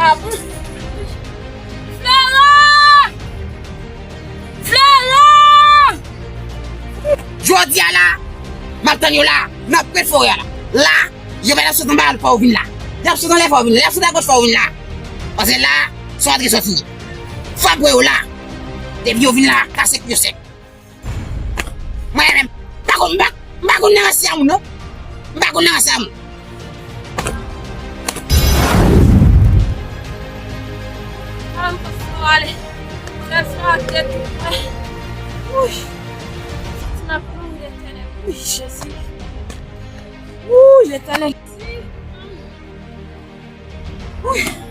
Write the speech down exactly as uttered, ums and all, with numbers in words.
Ah bon? Flora! Flora! Jodi a la, m ap tann yo la, m ap pran forè a la. La, yo pa t ap sot anba fò yo vin la. Y ap sot anlè fò yo vin la, y ap sot agoch fò yo vin la. Paske la, se yon antre sòti. Fò ap wè yo la. Depi yo vin la, kase kou yo sèk. Mwen menm, m pa konn, m pa, m pa konn nan rasi a moun, non. M pa konn nan rasi a moun. Ala m pa fò ale. Gad sa ak tèt mwen. Wouy. Santi m ap mouri, Letènèl. Wouy, Jezi. Wouy, Letènèl. Wouy.